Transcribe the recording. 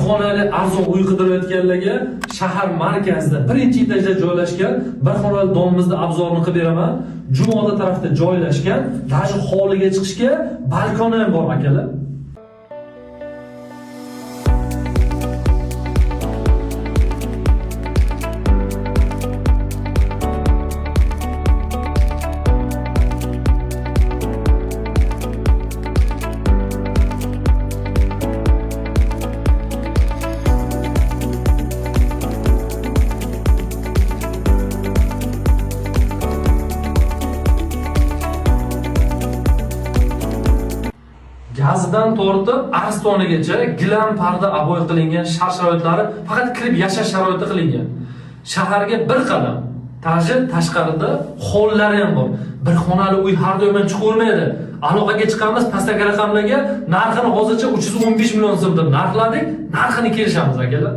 Xonali arzon uy qidirayotganlarga shahar markazida birinchi etajda joylashgan bir xonali domimizni обзор ini qilib beraman. Jumoda tarafda joylashgan, даже hovliga chiqishga balkoni ham bor, akalar. Gazdan tortib arstonigacha gilam, parda, обой qilingan, shart sharoitlari faqat kirib yashash sharoiti qilingan. Shaharga bir qadam. Даже tashqarida hollari ham bor. Bir xonali uy har doim ham chiqavermaydi. Aloqaga chiqamiz pastdagi raqamlarga. Narxini hozircha 315 million so'm deb narxladik. Narxini kelishamiz, akalar.